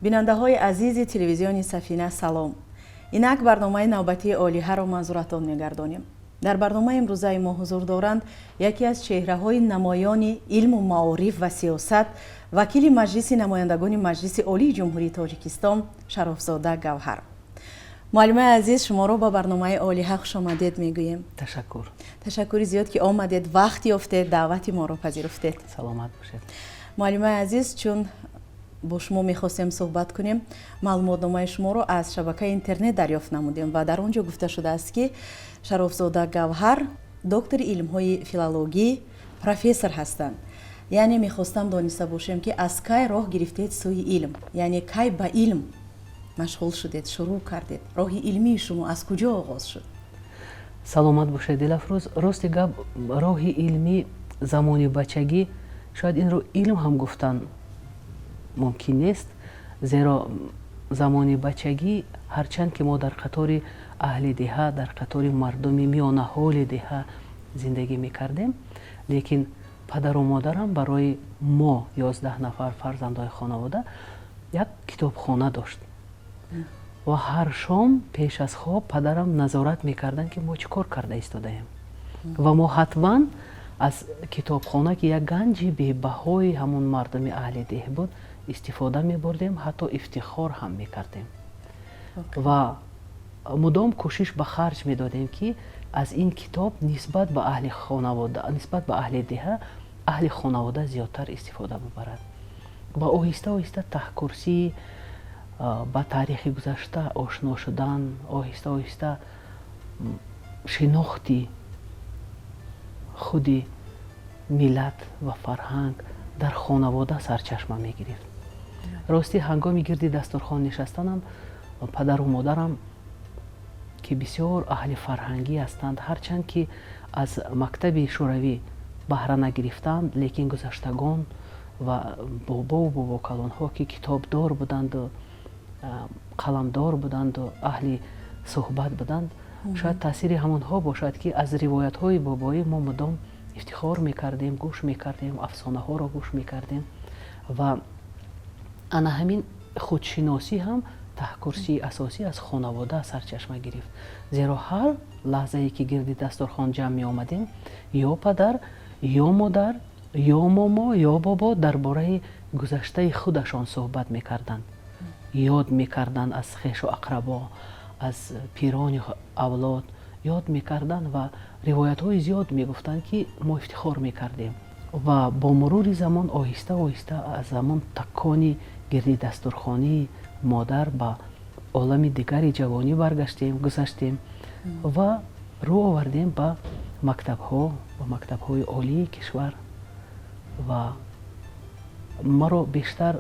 Бинандаҳои азизи телевизиони Сафина, салом. Инак барномаи навбатии Олиҳаро манзуратон мегардонем. Дар барномаи имрӯзаи мо ҳузур доранд яке аз чеҳраҳои намоёни илму маориф ва сиёсат, вакили Маҷлиси намояндагони Маҷлиси Олии Ҷумҳурии Тоҷикистон Шарофзода Гавҳар. Муаллимаи азиз, шуморо ба барномаи Олиҳа хушомадед мегӯем. Ташаккур. Ташаккури зиёд, ки омадед, вақт ёфтед, даъвати моро пазируфтед. Саломат бошед. Муаллимаи азиз, чун бо шумо мехостем суҳбат кунем, маълумотномаи шуморо аз шабакаи интернет дарёфт намудем ва дар он ҷо гуфта шудааст, ки Шарофзода Гавҳар доктори илмҳои филологӣ, профессор ҳастанд. Яъне мехостам дониста бошем, ки аз кай роҳ гирифтед сӯи илм, яъне кай ба илм машғул шудед, шурӯъ кардед, роҳи илмии шумо аз куҷо оғоз шуд? Саломат бошед, Дилафрӯз. Рости гап, роҳи илмӣ замони бачагӣ, шояд инро илм ҳам гуфтан мумкин нест, зеро замони бачагӣ, ҳарчанд ки мо дар қатори аҳли деҳа, дар қатори мардуми миёнаҳоли деҳа зиндагӣ мекардем, лекин падару модарам барои мо, 11 нафар фарзандҳои хонавода, як китобхона дошт ва ҳар шом пеш аз хоб падарам назорат мекарданд, ки мо чӣ кор карда истодаем, ва мо ҳатман аз китобхона, ки як ганҷи бебаҳои ҳамон мардуми аҳли деҳ буд, истифода мебурдем, ҳатто ифтихор ҳам мекардем ва мудом кӯшиш ба харҷ медодем, ки аз ин китоб нисбат ба аҳли хонавода, нисбат ба аҳли деҳа, аҳли хонавода зиёдтар истифода бубарад. Ва оҳиста оҳиста таҳкурсӣ, ба таърихи гузашта ошно шудан, оҳиста оҳиста шинохти худи миллат ва фарҳанг дар хонавода сарчашма мегирифт. Ростӣ, ҳангоми гирди дастурхон нишастанам, падару модарам, ки бисёр аҳли фарҳангӣ ҳастанд, ҳарчанд ки аз мактаби шӯравӣ баҳра нагирифтанд, лекин гузаштагон ва бобову бобокалонҳо, ки китобдор буданду қаламдор буданду аҳли суҳбат буданд, шояд таъсири ҳамонҳо бошад, ки аз ривоятҳои бобоӣ мо мудом ифтихор мекардем, гӯш мекардем, афсонаҳоро гӯш мекардем. Ва ана ҳамин худшиносӣ ҳам, таҳкурсии асосӣ аз хонавода сарчашма гирифт, зеро ҳар лаҳзае ки гирди дастурхон ҷамъ меомадем, ё падар, ё модар, ё момо, ё бобо дар бораи гузаштаи худашон суҳбат мекарданд, ёд мекарданд, аз хешу ақрабо, аз пирони авлод ёд мекарданд ва ривоятҳои зиёд мегуфтанд, ки мо ифтихор мекардем. Ва бо мурури замон, оҳиста оҳиста аз ҳамон такони гирди дастурхонии модар ба олами дигари ҷавонӣ баргаштем, гузаштем ва рӯ овардем ба мактабҳо, ба мактабҳои олии кишвар. Ва маро бештар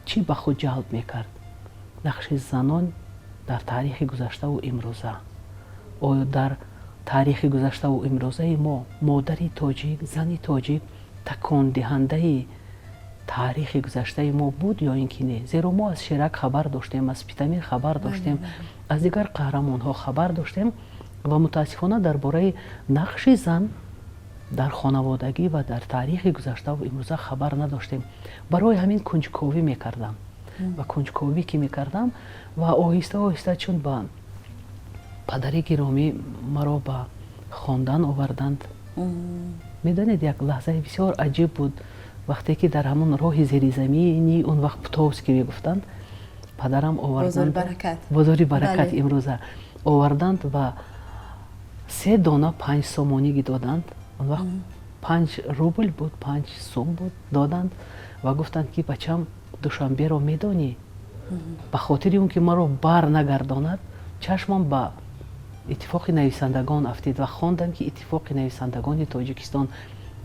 чӣ ба худ ҷалб мекард? Нақши занон дар таърихи гузаштаву имрӯза. Оё дар таърихи гузаштаву имрӯзаи мо модари тоҷик, зани тоҷик такондиҳандаи таърихи гузаштаи мо буд ё ин ки не? Зеро мо аз Шерак хабар доштем, аз Спитамин хабар доштем, аз дигар қаҳрамонҳо хабар доштем ва мутаассифона дар бораи нақши зан дар хонаводагӣ ва дар таърихи гузаштаву имрӯза хабар надоштем. Барои ҳамин кунҷковӣ мекардам ва кунҷковӣ ки мекардам ва оҳиста оҳиста, чун ба падари гиромӣ маро ба хондан оварданд. Медонед, як лаҳзаи бисёр аҷиб буд, вақте ки дар ҳамон роҳи зеризаминӣ, он вақт Путовский мегуфтанд, падарам оварданд, Бозори Баракат имрӯза, оварданд ва се дона 5 сомонӣ доданд. Он вақт 5 рубл буд, 5 сум буд. Доданд ва гуфтанд, ки бачам, Душанберо медонӣ? Ба хотири он ки маро бар нагардонад, чашмам ба Иттифоқи нависандагон афтид ва хондам, ки Иттифоқи нависандагони Тоҷикистон.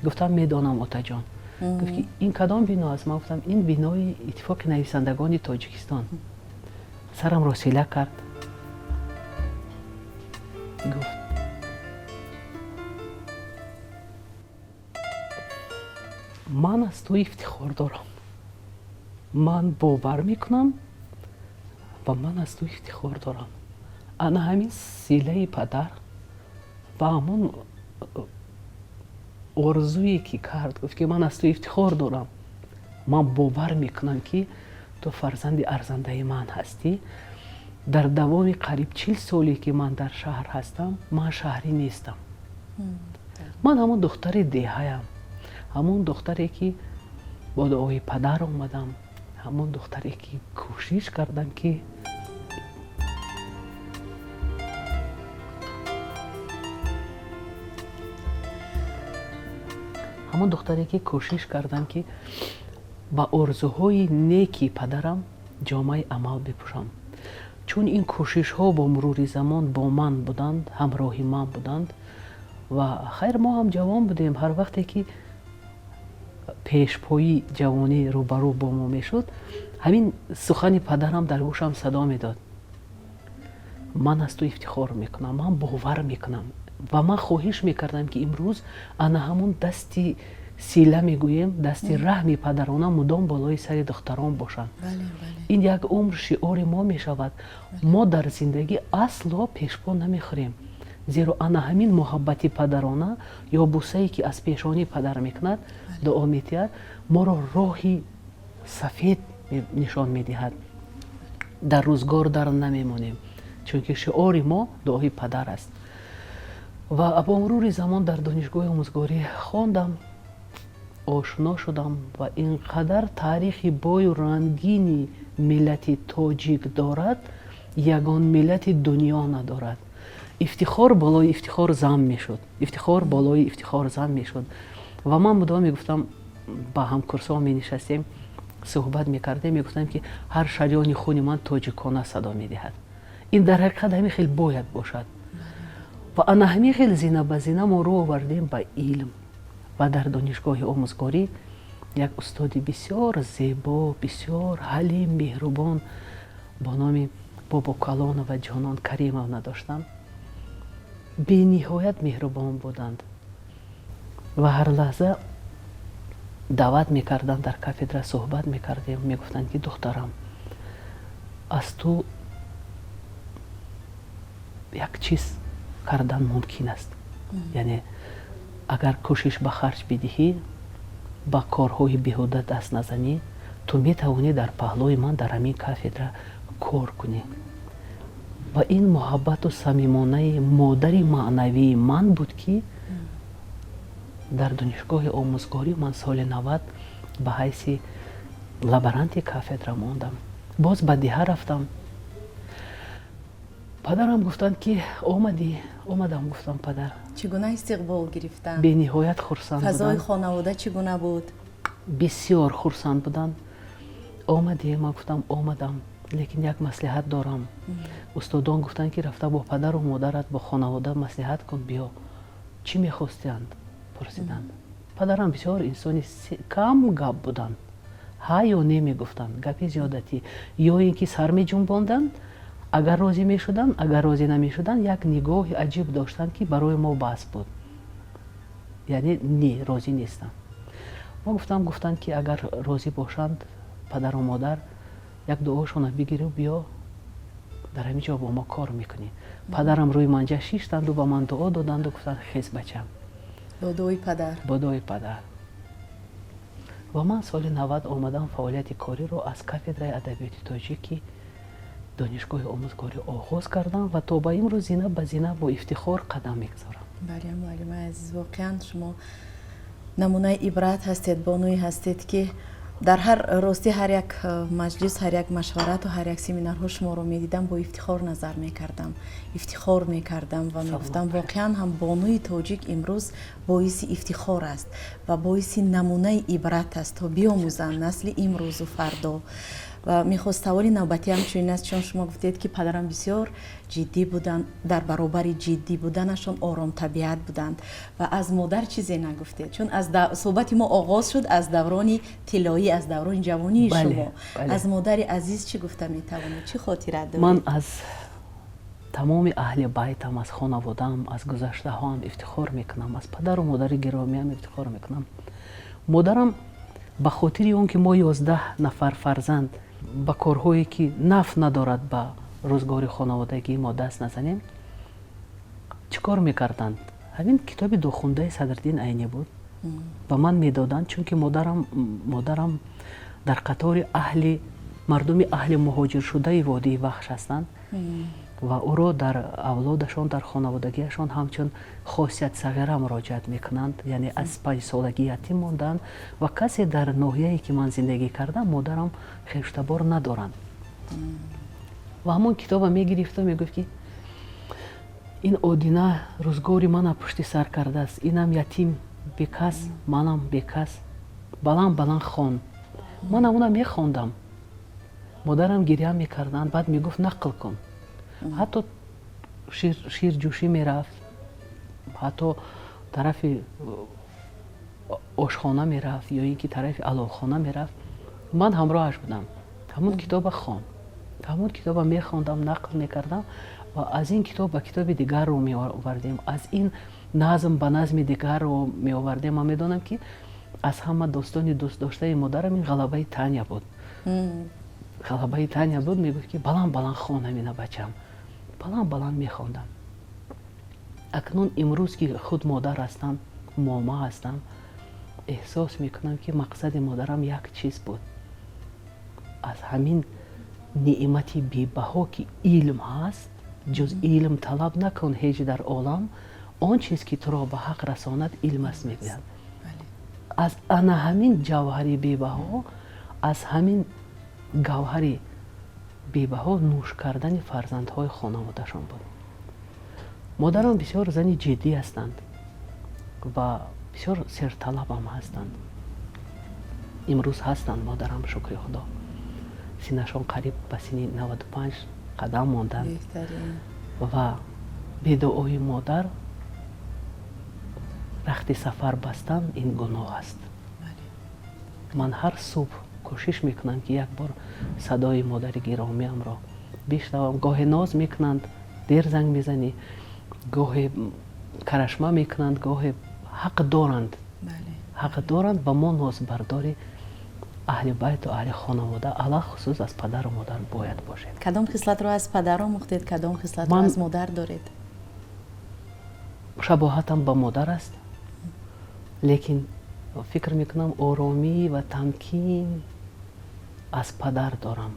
Гуфтам: «Медонам, отаҷон». Гуфт, ки ин кадом бино аст? Ман гуфтам: «Ин бинои Иттифоқи нависандагони Тоҷикистон». Сарамро сила кард, гуфт: «Ман аз ту ифтихор дорам, ман бовар мекунам ва ман аз ту ифтихор дорам». Ана ҳамин силаи падар ва ҳамон орзуе ки кард, гуфт, ки ман аз ту ифтихор дорам, ман бовар мекунам, ки Ту фарзанди арзандаи ман ҳастӣ. Дар давоми қариб 40 соле ки ман дар шаҳр ҳастам, ман шаҳрӣ нестам. Ман ҳамон духтари деҳаям, ҳамон духтаре ки бо дуои падар омадам, ҳамон духтаре ки кӯшиш кардам ки ба орзуҳои неки падарам ҷомаи амал бипӯшам. Чун ин кӯшишҳо бо мурури замон бо ман буданд, ҳамроҳи ман буданд. Ва хайр, мо ҳам ҷавон будем. Ҳар вақте ки пешпои ҷавонӣ рӯбарӯ бо мо мешуд, ҳамин сухани падарам дар гӯшам садо медод: ман аз ту ифтихор мекунам, ман бовар мекунам. Ва ман хоҳиш мекардам, ки имрӯз ана ҳамон дасти сила мегӯем, дасти раҳми падарона мудом болои сари духтарон бошанд. Ин як умр шиори мо мешавад. Мо дар зиндагӣ асло пешпо намехӯрем, зеро ана ҳамин муҳаббати падарона ё бусае ки аз пешонӣ падар мекунад, дуо метиҳад, моро роҳи сафед нишон медиҳад. Дар рӯзгор дар намемонем, чунки шиори мо дуои падар аст. Ва бо мурури замон дар донишгоҳи омӯзгорӣ хондам, ошно шудам ва ин қадар таърихи бою рангини миллати тоҷик дорад, ягон миллати дунё надорад. Ифтихор болои ифтихор зам мешуд, ифтихор болои ифтихор зам мешуд. Ва ман мудом мегуфтам, ба ҳамкурсҳо менишастем, суҳбат мекардем, мегуфтам, ки ҳар шарёни хуни ман тоҷикона садо медиҳад. Ин дар ҳақиқат ҳамин хел бояд бошад. Ва ана ҳамин хел зина ба зина мо рӯ овардем ба илм. Ва дар донишгоҳи омӯзгорӣ як устоди бисёр зебо, бисёр ҳалим, меҳрубон бо номи Бобокалонова Ҷонон Каримовна доштам. Бениҳоят меҳрубон буданд ва ҳар лаҳза даъват мекарданд, дар кафедра суҳбат мекардем. Мегуфтанд, ки духтарам, аз ту як чиз кардан мумкин аст, яъне агар кӯшиш ба харҷ бидиҳӣ, ба корҳои беҳуда даст назанӣ, ту метавонӣ дар паҳлӯи ман дар ҳамин кафедра кор кунӣ. Ва ин муҳаббату самимонаи модари маънавии ман буд, ки дар донишгоҳи омӯзгорӣ ман соли 90 ба ҳайси лаборанти кафедра мондам. Боз ба деҳа рафтам. Падарам гуфтанд, ки омадӣ? Омадам, гуфтам, падар. Чӣ гуна истиқбол гирифтанд? Бениҳоят хурсанд. Фазои хонавода чӣ гуна буд? Бисёр хурсанд буданд. Омадӣ? Ман гуфтам, омадам, лекин як маслиҳат дорам. Устодон гуфтанд, ки рафта бо падару модарат, бо хонавода маслиҳат кун, биё. Чӣ мехостианд? Пурсиданд. Падарам бисёр инсони кам гап буданд, ҳа ё не мегуфтанд, гапи зиёдатӣ ё ин ки сар меҷунбонданд агар розӣ мешуданд, агар розӣ намешуданд, як нигоҳи аҷиб доштанд, ки барои мо бас буд, яъне не, розӣ нестам. Мо гуфтам, гуфтанд, ки агар розӣ бошанд падару модар, як дуошона бигиру биё, дар ҳамин ҷо бо мо кор мекунӣ. Падарам рӯи манҷа шиштанду ба ман дуо доданду гуфтанд: хез, бачам. Бо дуои падар. Бо дуои падар. Ва ман соли 90 омадам, фаъолияти кориро аз кафедраи адабиёти тоҷики донишгоҳи омӯзгорӣ оғоз кардам ва то ба имрӯз зина ба зина бо ифтихор қадам мегузорам. Бале, муаллимаи азиз, воқеан шумо намунаи ибрат ҳастед, бонуе ҳастед, ки дар ҳар ростӣ ҳар як маҷлис, ҳар як машварату ҳар як семинарҳо шуморо медидам, бо ифтихор назар мекардам, ифтихор мекардам ва мегуфтам, воқеан ҳам бонуи тоҷик имрӯз боиси ифтихор аст ва боиси намунаи ибрат аст, то биомӯзанд насли имрӯзу фардо. Ва мехост саволи навбатиам чунин аст: чун шумо гуфтед, ки падарам бисёр ҷиддӣ буданд, дар баробари ҷиддӣ буданашон оромтабиат буданд, ва аз модар чизе нагуфтед, чун аз суҳбати мо оғоз шуд аз даврони тиллоӣ, аз даврони ҷавонии шумо. Аз модари азиз чӣ гуфта метавонед, чӣ хотира доред? Ман аз тамоми аҳли байтам, аз хонаводаам, аз гузаштаҳоам ифтихор мекунам, аз падару модари гиромиам ифтихор мекунам. Модарам ба хотири он ки мо 11 нафар фарзанд ба корҳое ки наф надорад ба рӯзгори хонаводагии мо даст назанем, чӣ кор мекарданд? Ҳамин китоби дохундаи Садриддин Айнӣ буд, ба ман медоданд, чунки модарам дар қатори аҳли Мардуми аҳли муҳоҷиршудаи водии Вахш ҳастанд ва ӯро дар авлодашон, дар хонаводагиашон ҳамчун хосият сағира муроҷиат мекунанд. Яъне аз 5-солагӣ ятим монданд ва касе дар ноҳияе, ки ман зиндагӣ кардам, модарам хештабор надоранд. Ва ҳамон китоба мегирифту мегуфт, ки ин Одина рӯзгори мана пушти сар кардааст, инам ятим, бекас, манам бекас, баланд баланд хон. Манам уна мехондам, модарам гиря мекарданд. Баъд мегуфт: «Нақл кун». Ҳатто ширҷӯшӣ мерафт, ҳатто тарафи ошхона мерафт ё ин ки тарафи аловхона мерафт, ман ҳамроҳаш будам. Ҳамон китоба хон, ҳамон китоба мехондам, нақл мекардам ва аз ин китоб ба китоби дигарро меовардем, аз ин назм ба назми дигарро меовардем. Ман медонам, ки аз ҳама достони дӯстдоштаи модарам ин «Ғалабаи Таня» буд. «Ғалабаи Таня» буд. Мегуфт, ки баланд баланд хон ҳамина, бачам. Баланд баланд мехондам. Акнун имрӯз, ки худ модар ҳастам, мома ҳастам, эҳсос мекунам, ки мақсади модарам як чиз буд: аз ҳамин неъмати бебаҳо, ки илм ҳаст, ҷуз илм талаб накун ҳеҷ дар олам, он чиз, ки туро ба ҳақ расонад, илм аст, мегӯяд. Аз ана ҳамин ҷавҳари бебаҳо, аз ҳамин гавҳари бебаҳо нӯш кардани фарзандҳои хонаводашон буд. Модарам бисёр зани ҷиддӣ ҳастанд ва бисёр серталабам ҳастанд. Имрӯз ҳастанд модарам, шукри Худо, синашон қариб ба синни 95 қадам монданд. Ва бедуои модар рахти сафар бастан ин гуноҳ аст. Ман ҳар субҳ кӯшиш мекунам, ки як бор садои модари гиромиамро бишнавам. Гоҳе ноз мекунанд, дер занг мезанӣ, гоҳе карашма мекунанд, гоҳе ҳақ доранд, ҳақ доранд. Ва мо нозбардори аҳли байту аҳли хонавода, алалхусус аз падару модар бояд бошем. Кадом хислатро аз падар омӯхтед, кадом хислатро аз модар доред? Шабоҳатам ба модар аст, лекин фикр мекунам, оромӣ ва тамкин аз падар дорам,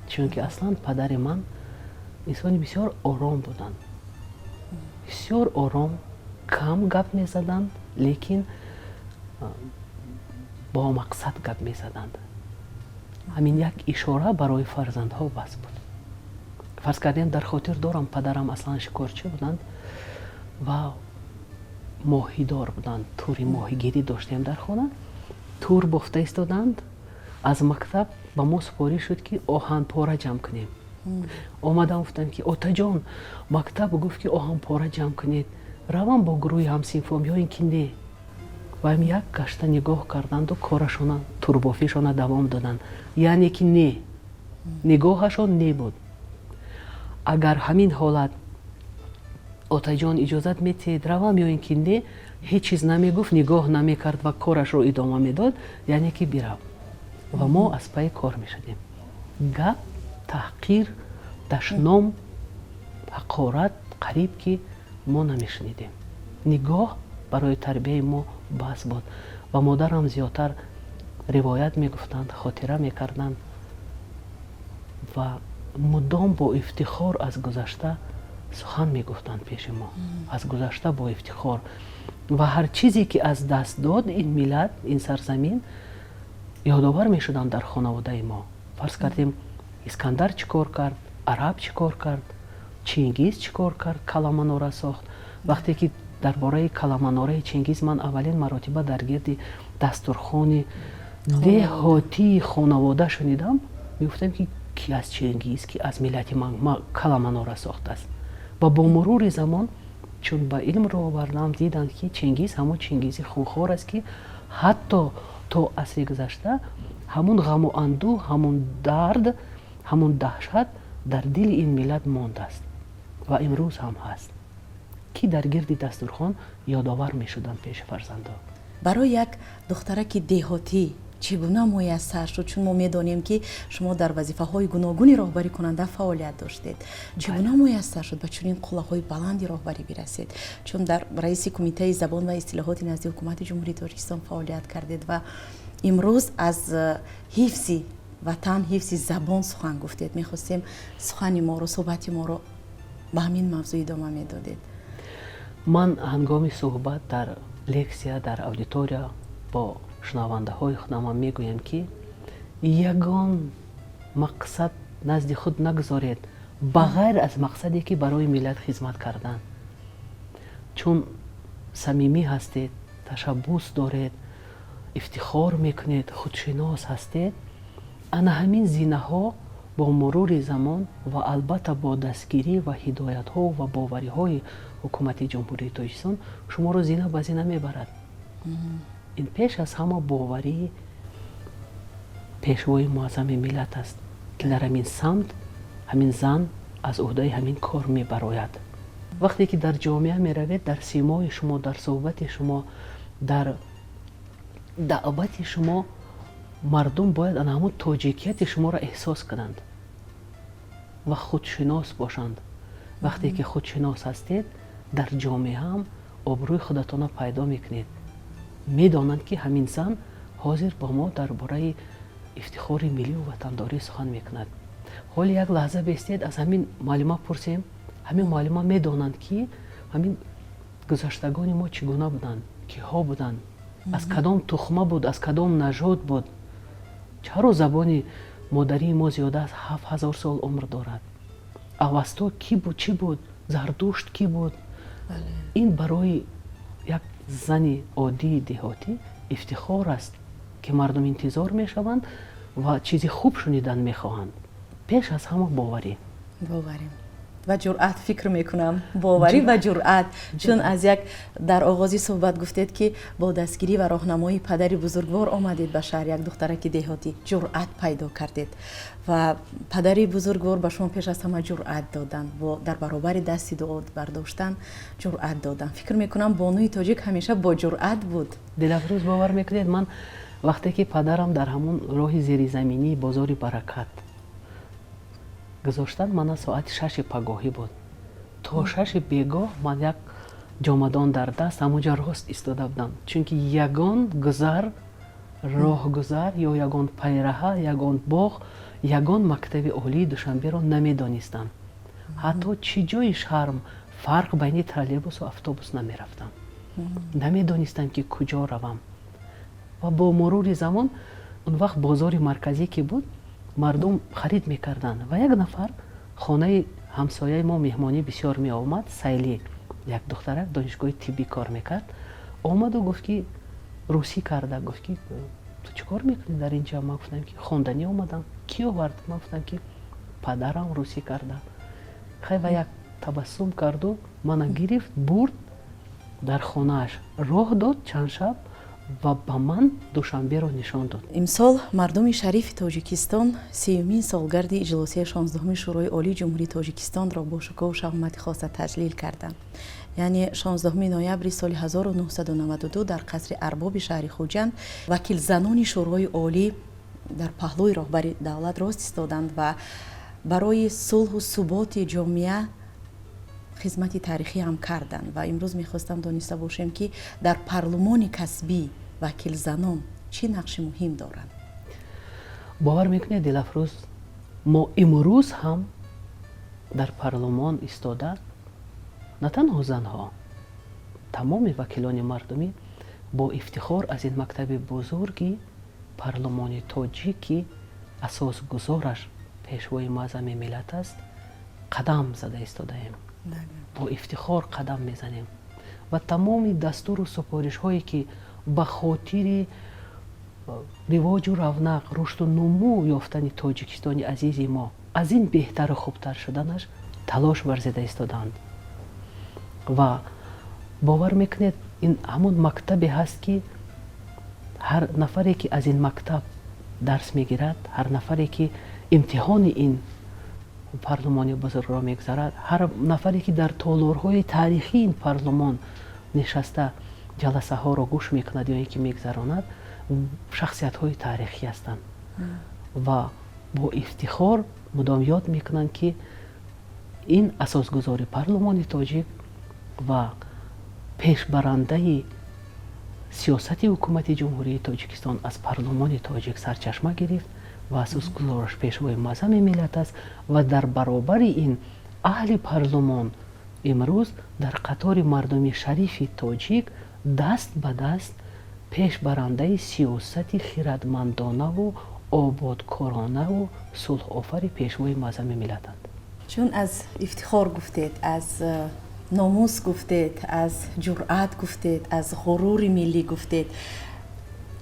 чунки аслан падари ман инсони бисёр ором буданд, бисёр ором, кам гап мезаданд, лекин бо мақсад гап мезаданд. Ҳамин як ишора барои фарзандҳо бас буд. Фарз кардем, дар хотир дорам, падарам аслан шикорчӣ буданд ва моҳидор буданд. Тури моҳигирӣ доштем дар хона, тур бофта истоданд. Аз мактаб ба мо супориш шуд, ки оҳанпора ҷамъ кунем. Омадам, гуфтам, ки отаҷон, мактаб гуфт, ки оҳанпора ҷамъ кунед, равам бо гурӯҳи ҳамсинфом ё ин ки не? Ваам як гашта нигоҳ карданду корашона, турбофишона давом доданд. Яъне ки не, нигоҳашон не буд. Агар ҳамин ҳолат отаҷон, иҷозат метиҳед, равам ё ин ки не, ҳеҷ чиз намегуфт, нигоҳ намекард ва корашро идома медод, яъне ки бирав. Ва мо аз пайи кор мешудем. Гап, таҳқир, дашном, ҳақорат қариб ки мо намешунидем. Нигоҳ барои тарбияи мо бас буд. Ва модарам зиёдтар ривоят мегуфтанд, хотира мекарданд ва мудом бо ифтихор аз гузашта сухан мегуфтанд пеши мо, аз гузашта бо ифтихор. Ва ҳар чизе, ки аз даст дод ин миллат, ин сарзамин, ёдовар мешуданд дар хонаводаи мо. Фарз кардем, Искандар чӣ кор кард, араб чӣ кор кард, Чингиз чӣ кор кард, Каламанора сохт. Вақте ки дар бораи Каламанораи Чингиз ман аввалин маротиба дар гирди дастурхони деҳотии хонавода шунидам, мегуфтам, ки ки аз Чингиз, ки аз миллати ман Каламанора сохтааст? Ва бо мурури замон, чун ба илм рӯ овардам, диданд, ки Чингиз ҳамон Чингизи хунхор аст, ки ҳатто то асри гузашта ҳамун ғаму андӯҳ, ҳамун дард, ҳамун даҳшат дар дили ин миллат мондааст ва имрӯз ҳам ҳаст, ки дар гирди дастурхон ёдовар мешуданд пеши фарзандон. Барои як духтараки деҳотӣ чӣ гуна муяссар шуд? Чун мо медонем, ки шумо дар вазифаҳои гуногуни роҳбарикунанда фаъолият доштед. Чӣ гуна муяссар шуд ба чунин қуллаҳои баланди роҳбарӣ бирасед? Чун дар раиси Кумитаи забон ва истилоҳоти назди Ҳукумати Ҷумҳурии Тоҷикистон фаъолият кардед ва имрӯз аз ҳифзи ватан, ҳифзи забон сухан гуфтед. Мехостем сухани моро, суҳбати моро ба ҳамин мавзӯъ идома медодед. Ман ҳангоми суҳбат дар лексия, дар аудитория бо шунавандаҳои худамам мегӯям, ки ягон мақсад назди худ нагузоред, ба ғайр аз мақсаде, ки барои миллат хизмат кардан. Чун самимӣ ҳастед, ташаббус доред, ифтихор мекунед, худшинос ҳастед, ана ҳамин зинаҳо бо мурури замон ва албатта бо дастгирӣ ва ҳидоятҳо ва бовариҳои Ҳукумати Ҷумҳурии Тоҷикистон шуморо зина ба зина мебарад. Ин пеш аз ҳама боварии Пешвои Муаззами миллат аст, ки дар ҳамин самт ҳамин зан аз ӯҳдаи ҳамин кор мебарояд. Вақте ки дар ҷомеа меравед, дар симои шумо, дар суҳбати шумо, дар даъвати шумо мардум бояд ана ҳамун тоҷикияти шуморо эҳсос кунанд ва худшинос бошанд. Вақте ки худшинос ҳастед, дар ҷомеаам обрӯи худатонро пайдо мекунед. Медонанд, ки ҳамин зан ҳозир бо мо дар бораи ифтихори миллию ватандорӣ сухан мекунад. Ҳоли як лаҳза бестед, аз ҳамин муаллима пурсем. Ҳамин муаллима медонанд, ки ҳамин гузаштагони мо чӣ гуна буданд, киҳо буданд, аз кадом тухма буд, аз кадом нажод буд, чаро забони модарии мо зиёда аз 7000 сол умр дорад, Авасто кӣ буд, чӣ буд, Зардушт кӣ буд. Ин барои як зани оддии деҳотӣ ифтихор аст, ки мардум интизор мешаванд ва чизи хуб шунидан мехоҳанд. Пеш аз ҳама боварӣ. Боварӣ ва ҷуръат, фикр мекунам, боварӣ ва ҷуръат. Чун аз як дар оғози суҳбат гуфтед, ки бо дастгирӣ ва роҳнамоии падари бузургвор омадед ба шаҳр, як духтараки деҳотӣ ҷуръат пайдо кардед ва падари бузургвор ба шумо пеш аз ҳама ҷуръат доданд, дар баробари дасти дуо бардоштан ҷуръат доданд. Фикр мекунам, бонуи тоҷик ҳамеша бо ҷуръат буд. Дилафрӯз, бовар мекунед, ман вақте ки падарам дар ҳамон роҳи зеризаминии бозори Баракат гузоштан, мана соати 6-и пагоҳӣ буд, то 6-и бегоҳ ман як ҷомадон дар даст ҳамонҷа рост истода будам, чунки ягон гузар, роҳгузар ё ягон пайраҳа, ягон боғ, ягон мактаби олии Душанберо намедонистам. Ҳатто чӣ ҷои шарм, фарқ байни троллейбусу автобус намерафтам, намедонистам, ки куҷо равам. Ва бо мурури замон, он вақт бозори марказӣ ки буд, мардум харид мекарданд ва як нафар хонаи ҳамсояи мо меҳмонӣ бисёр меомад. Сайлӣ, як духтарак, донишгоҳи тиббӣ кор мекард, омаду гуфт, ки русӣ карда гуфт, ки ту чӣ кор мекунӣ дар инҷа? Ман гуфтам, ки хонданӣ омадам. Кӣ овард? Ман гуфтам, ки падарам, русӣ карда. Хай, ва як табассум карду мана гирифт, бурд, дар хонааш роҳ дод чанд шаб ва ба ман Душанберо нишон дод. Имсол мардуми шарифи Тоҷикистон 30-умин солгарди иҷлосияи 16-уми Шӯрои Олии Ҷумҳурии Тоҷикистонро бо шукӯҳу шаҳомати хоса таҷлил карданд. Яъне 16 ноябри соли 1992 дар қасри Арбоби шаҳри Хуҷанд вакилзанони Шӯрои Олӣ дар паҳлӯи роҳбари давлат рост истоданд ва барои сулҳу суботи ҷомеа хизмати таърихӣ ҳам карданд. Ва имрӯз мехостам дониста бошем, ки дар парлумони касбӣ вакилзанон чӣ нақши муҳим доранд? Бовар мекунед, Дилафрӯз, мо имрӯз ҳам дар парлумон истода, на танҳо занҳо, тамоми вакилони мардумӣ бо ифтихор аз ин мактаби бузурги парлумони тоҷик, ки асосгузораш Пешвои Муаззами миллат аст, қадам зада истодаем, бо ифтихор қадам мезанем ва тамоми дастуру супоришҳое, ки ба хотири ривоҷу равнақ, рушду нумӯ ёфтани Тоҷикистони азизи мо, аз ин беҳтару хубтар шуданаш талош варзида истодаанд. Ва бовар мекунед, ин ҳамон мактабе ҳаст, ки ҳар нафаре, ки аз ин мактаб дарс мегирад, ҳар нафаре, ки имтиҳони ин парлумони бузургро мегузарад, ҳар нафаре, ки дар толорҳои таърихии ин парлумон нишаста ҷаласаҳоро гӯш мекунад ё ин ки мегузаронад, шахсиятҳои таърихӣ ҳастанд ва бо ифтихор мудом ёд мекунанд, ки ин асосгузори парлумони тоҷик ва пешбарандаи сиёсати Ҳукумати Ҷумҳурии Тоҷикистон аз парлумони тоҷик сарчашма гирифт. Ва асосгузораш Пешвои Муаззами миллат аст. Ва дар баробари ин аҳли парлумон имрӯз дар қатори мардуми шарифи тоҷик даст ба даст пешбарандаи сиёсати хирадмандонаву ободкоронаву сулҳофари Пешвои Муаззами миллатанд. Чун аз ифтихор гуфтед, аз номус гуфтед, аз ҷуръат гуфтед, аз ғурури миллӣ гуфтед,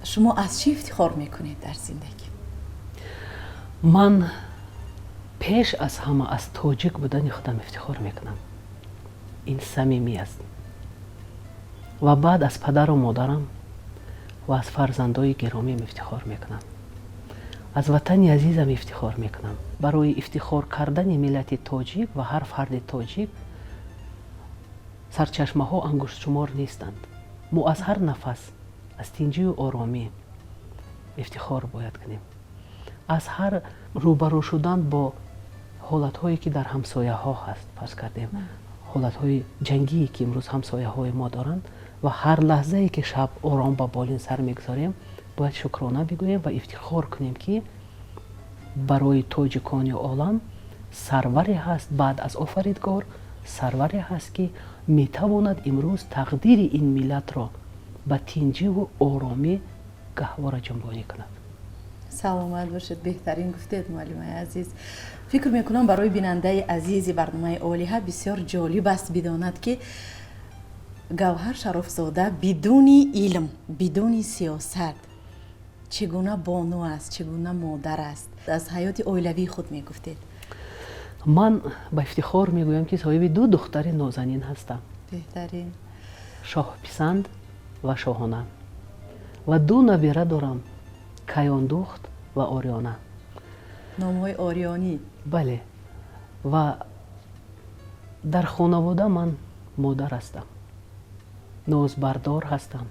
шумо аз чӣ ифтихор мекунед дар зиндагӣ? Ман пеш аз ҳама аз тоҷик будани худам ифтихор мекунам. Ин самимӣ аст. Ва баъд аз падару модарам ва аз фарзандои гиромиам ифтихор мекунам, аз ватани азизам ифтихор мекунам. Барои ифтихор кардани миллати тоҷик ва ҳар фарди тоҷик сарчашмаҳо ангуштшумор нестанд. Мо аз ҳар нафас, аз тинҷию оромӣ ифтихор бояд кунем, аз ҳар рӯбарӯ шудан бо ҳолатҳое, ки дар ҳамсояҳо ҳаст. Фарз кардем, ҳолатҳои ҷангие, ки имрӯз ҳамсояҳои мо доранд, ва ҳар лаҳзае, ки шаб ором ба болин сар мегузорем, бояд шукрона бигӯем ва ифтихор кунем, ки барои тоҷикони олам сарваре ҳаст, баъд аз Офаридгор сарваре ҳаст, ки метавонад имрӯз тақдири ин миллатро ба тинҷиву оромӣ гаҳвора ҷунбонӣ кунад. Саломат бошед, беҳтарин гуфтед, муаллимаи азиз. Фикр мекунам, барои бинандаи азизи барномаи Олиҳа бисёр ҷолиб аст бидонад, ки Гавҳар Шарофзода бидуни илм, бидуни сиёсат чӣ гуна бону аст, чӣ гуна модар аст. Аз ҳаёти оилавии худ мегуфтед. Ман ба ифтихор мегӯям, ки соҳиби ду духтари нозанин ҳастам. Беҳтарин. Шоҳписанд ва Шоҳона, ва ду набира дорам: Каёндухт ва Ориёна. Номҳои ориёнӣ. Бале. Ва дар хонавода ман модар ҳастам, нозбардор ҳастам,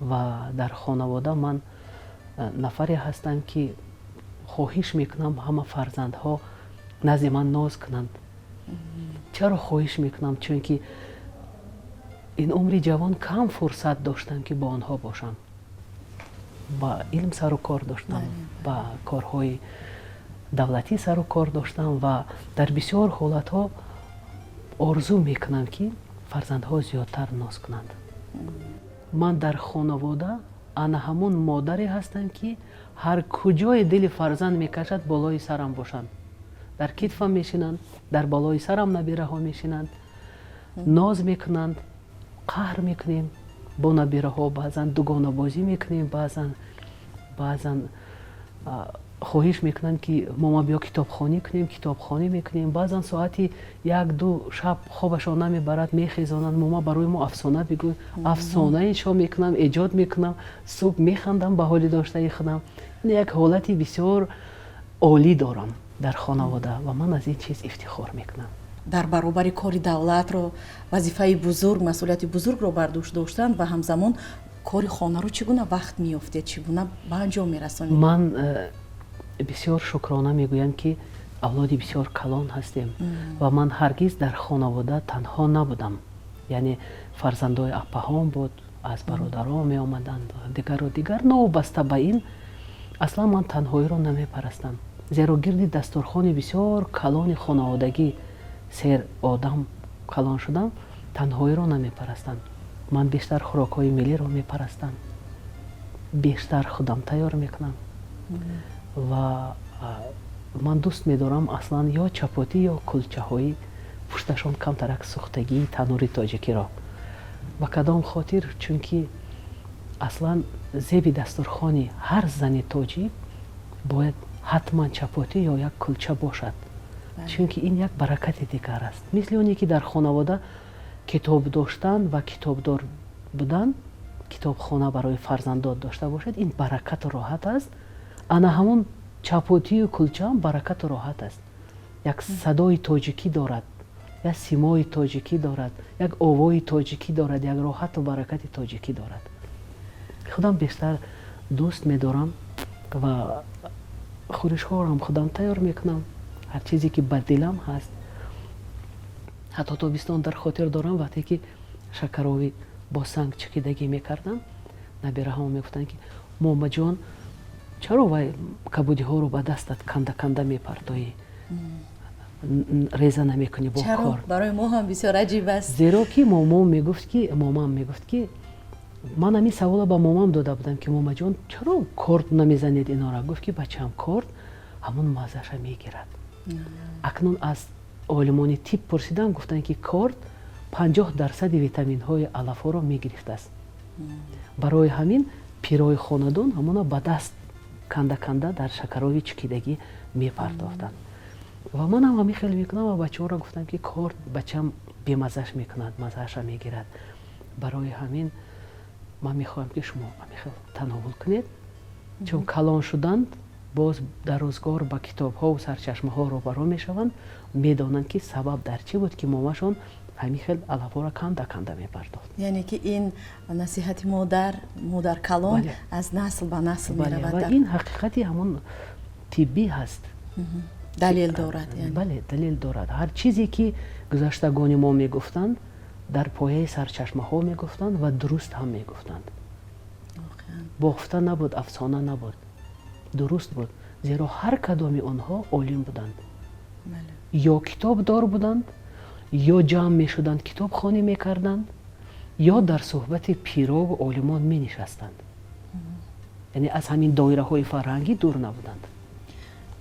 ва дар хонавода ман нафаре ҳастам, ки хоҳиш мекунам ҳама фарзандҳо назди ман ноз кунанд. Чаро хоҳиш мекунам? Чунки ин умри ҷавон кам фурсат доштам, ки бо онҳо бошам. Ба илм сару кор доштам, ба корҳои давлатӣ сару кор доштам ва дар бисёр ҳолатҳо орзу мекунам, ки фарзандҳо зиёдтар ноз кунанд. Ман дар хонавода ана ҳамун модаре ҳастам, ки ҳар куҷое дили фарзанд мекашад, болои сарам бошанд, дар китфам мешинанд, дар болои сарам набираҳо мешинанд, ноз мекунанд. Қаҳр мекунем бо набираҳо, баъзан дугонабозӣ мекунем, баъзан хоҳиш мекунанд, ки мома, биё китобхонӣ кунем, китобхонӣ мекунем. Баъзан соати 1-2 шаб хобашон намебарад, мехезонанд: «Мома, барои мо афсона бигӯ». Афсона иншо мекунам, эҷод мекунам, субҳ механдам ба ҳоли доштаи худам. Як ҳолати бисёр олӣ дорам дар хонавода ва ман аз ин чиз ифтихор мекунам. Дар баробари кори давлатро, вазифаи бузург, масъулияти бузургро бар дӯш доштан ва ҳамзамон кори хонаро чӣ гуна вақт меёфтед, чӣ гуна ба анҷом мерасонед? Ман бисёр шукрона мегӯям, ки авлоди бисёр калон ҳастем ва ман ҳаргиз дар хонавода танҳо набудам. Яъне фарзандои аппаҳом буд, аз бародарон меомаданд, дигару дигар. Новобаста ба ин, аслан ман танҳоиро намепарастам, зеро гирди дастурхони бисёр калони хонаводагӣ сер одам калон шудам. Танҳоиро намепарастам. Ман бештар хӯрокҳои миллиро мепарастам, бештар худам тайёр мекунам ва ман дӯст медорам аслан ё чапотӣ, ё кулчаҳои пушташон камтарак сӯхтагии танури тоҷикиро. Ба кадом хотир? Чунки аслан зеби дастурхони ҳар зани тоҷик бояд ҳатман чапотӣ ё як кулча бошад, чунки ин як баракати дигар аст. Мисли оне ки дар хонавода китоб доштан ва китобдор будан, китобхона барои фарзандот дошта бошад, ин баракату роҳат аст. Ана ҳамун чапотию кулчаам баракату роҳат аст. Як садои тоҷикӣ дорад, як симои тоҷикӣ дорад, як овои тоҷикӣ дорад, як роҳату баракати тоҷикӣ дорад. Худам бештар дӯст медорам ва хӯришҳоам худам тайёр мекунам, ҳар чизе ки ба дилам ҳаст. Ҳатто тобистон дар хотир дорам, вақте ки шакаровӣ бо санг чакидагӣ мекардам, набираҳамо мегуфтанд, ки момаҷон. Чаро вай кабудиҳоро ба дастат канда канда мепартоӣ, реза намекунӣ бо корд? Барои мо ҳам бисёр аҷиб аст. Зеро ки момом мегуфт ки ман ҳамин савола ба момам дода будам, ки момаҷон, чаро корд намезанед инора? Гуфт, ки бачаам, корд ҳамон маззаша мегирад. Акнун аз олимони тиб пурсидам, гуфтанд, ки корд 50 дарсади витаминҳои алафҳоро мегирифтааст. Барои ҳамин пирои хонадон ҳамона ба даст канда канда дар шакарови чукидагӣ мепартофтанд. Ва манам ҳамин хел мекунам ва бачаҳоро гуфтам, ки корд, бачам, бемаззаш мекунад, маззаша мегирад. Барои ҳамин ман мехоҳам, ки шумо ҳамин хел тановул кунед, чун калон шуданд, боз дар рӯзгор ба китобҳову сарчашмаҳо рӯбарӯ мешаванд, медонанд, ки сабаб дар чӣ буд, ки момашон ҳамин хел алафҳоро канда канда мепартофт. Яъне ки ин насиҳати модар, модаркалон аз насл ба насл меравад. Ва ин ҳақиқати ҳамон тиббӣ ҳаст. Далел дорад. Бале, далел дорад. Ҳар чизе, ки гузаштагони мо мегуфтанд, дар пояи сарчашмаҳо мегуфтанд ва дуруст ҳам мегуфтанд. Бофта набуд, афсона набуд, дуруст буд, зеро ҳар кадоми онҳо олим буданд ё китобдор буданд, ё ҷамъ мешуданд, китобхонӣ мекарданд, ё дар суҳбати пирову олимон менишастанд, яъне аз ҳамин доираҳои фарҳангӣ дур набуданд.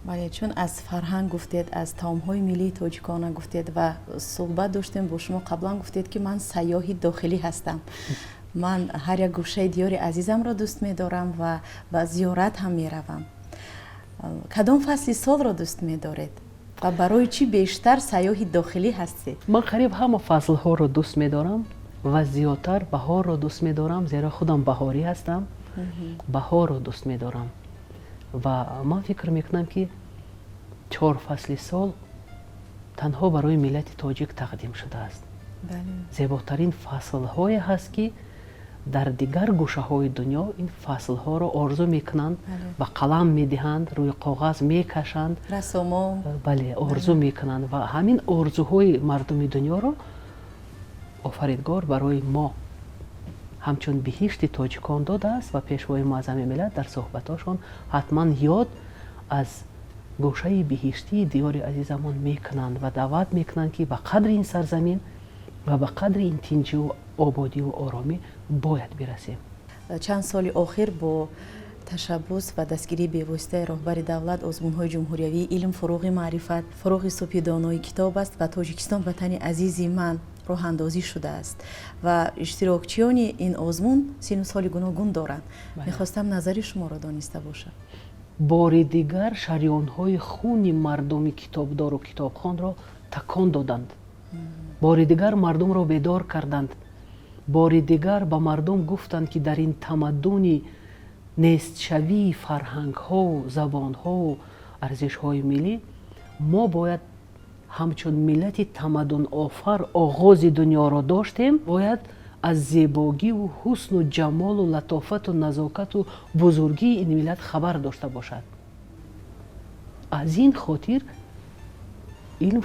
Бале, чун аз фарҳанг гуфтед, аз таомҳои миллии тоҷикона гуфтед ва суҳбат доштем бо шумо қаблан, гуфтед, ки ман сайёҳи дохилӣ ҳастам, ман ҳар як гӯшаи диёри азизамро дӯст медорам ва ба зиёрат ҳам меравам. Кадом фасли солро дӯст медоред ва барои чӣ бештар сайёҳи дохилӣ ҳастед? Ман қариб ҳама фаслҳоро дӯст медорам ва зиёдтар баҳорро дӯст медорам, зеро худам баҳорӣ ҳастам. Баҳорро дӯст медорам ва ман фикр мекунам, ки чор фасли сол танҳо барои миллати тоҷик тақдим шудааст. Зеботарин фаслҳое ҳаст, ки дар дигар гӯшаҳои дунё ин фаслҳоро орзу мекунанд, ба қалам медиҳанд, рӯи коғаз мекашанд. Рассомо. Бале, орзу мекунанд ва ҳамин орзуҳои мардуми дунёро Офаридгор барои мо ҳамчун биҳишти тоҷикон додааст. Ва Пешвои муаззами миллат дар суҳбатҳошон ҳатман ёд аз гӯшаи биҳиштии диёри азизамон мекунанд ва даъват мекунанд, ки ба қадри ин сарзамин ва ба қадри ин тинҷиву ободиву оромӣ бояд бирасем. Чанд соли охир бо ташаббус ва дастгирии бевоситаи роҳбари давлат озмунҳои ҷумҳуриявии «Илм фуруғи маърифат», «Фуруғи субҳи донои китоб аст» ва «Тоҷикистон ватани азизи ман» роҳандозӣ шудааст ва иштирокчиёни ин озмун сину соли гуногун доранд. Мехостам назари шуморо дониста бошам. Бори дигар шарёнҳои хуни мардуми китобдору китобхонро такон доданд, бори дигар мардумро бедор карданд, бори дигар ба мардум гуфтанд, ки дар ин тамаддуни нестшавии фарҳангҳову забонҳову арзишҳои миллӣ мо бояд ҳамчун миллати тамаддунофар оғози дунёро доштем, бояд аз зебогиву ҳусну ҷамолу латофату назокату бузургии ин миллат хабар дошта бошад. Аз ин хотир илм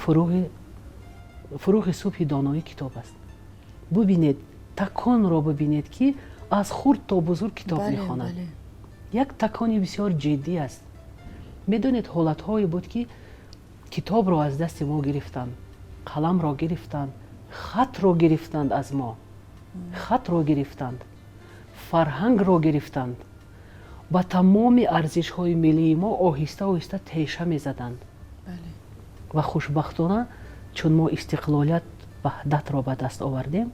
фуруғи субҳи доноӣ китоб аст. Бубинед, таконро бубинед, ки аз хурд то бузург китоб мехонад. Як такони бисёр ҷиддӣ аст. Медонед, ҳолатҳое буд, ки китобро аз дасти мо гирифтанд, қаламро гирифтанд, хатро гирифтанд, аз мо хатро гирифтанд, фарҳангро гирифтанд, ба тамоми арзишҳои миллии мо оҳиста оҳиста теша мезаданд. Ва хушбахтона, чун мо истиқлолият, ваҳдатро ба даст овардем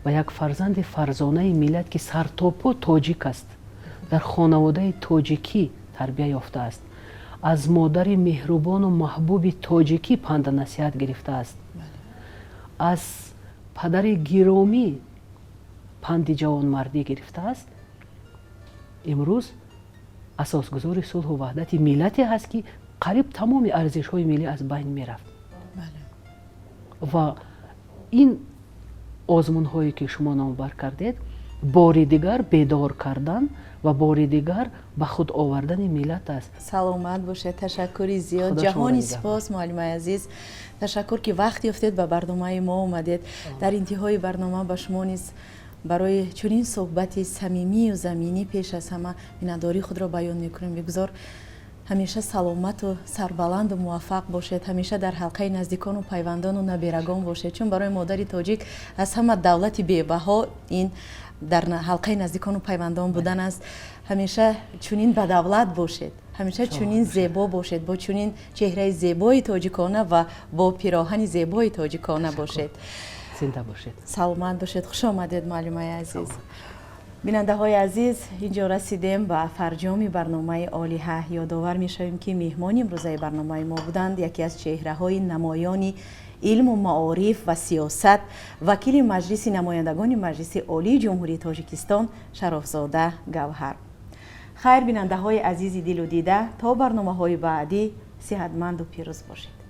ва як фарзанди фарзонаи миллат, ки сартопо тоҷик аст, дар хонаводаи тоҷикӣ тарбия ёфтааст, аз модари меҳрубону маҳбуби тоҷикӣ панда насиҳат гирифтааст, аз падари гиромӣ панди ҷавонмардӣ гирифтааст, имрӯз асосгузори сулҳу ваҳдати миллате ҳаст, ки қариб тамоми арзишҳои миллӣ аз байн мерафт. Ва ин озмунҳое, ки шумо номбар кардед, бори дигар бедор кардан ва бори дигар ба худ овардани миллат аст. Саломат бошед, ташаккури зиёд, ҷаҳони сипос, муаллимаи азиз. Ташаккур, ки вақт ёфтед, ба барномаи мо омадед. Дар интиҳои барнома ба шумо низ Барои чунин суҳбати самимию заминӣ пеш аз ҳама миннатдории худро баён мекунем. Бигузор ҳамеша саломату сарбаланду муваффақ бошед, ҳамеша дар ҳалқаи наздикону пайвандону наберагон бошед, чун барои модари тоҷик аз ҳама давлати бебаҳо ин дар ҳалқаи наздикону пайвандон будан аст. Ҳамеша чунин бадавлат бошед, ҳамеша чунин зебо бошед, бо чунин чеҳраи зебои тоҷикона ва бо пироҳани зебои тоҷикона бошед. Зинда бошед. Саломат бошед. Хуш омадед, муаллимаи азиз. Бинандаҳои азиз, инҷо расидем ба фарҷоми барномаи Олиҳа. Ёдовар мешавем, ки меҳмони имрӯзаи барномаи мо буданд яке аз чеҳраҳои намоёни илму маориф ва сиёсат, вакили Маҷлиси намояндагони Маҷлиси Олии Ҷумҳурии Тоҷикистон Шарофзода Гавҳар. Хайр, бинандаҳои азизи дилу дида, то барномаҳои баъдӣ сиҳатманду пирӯз бошед.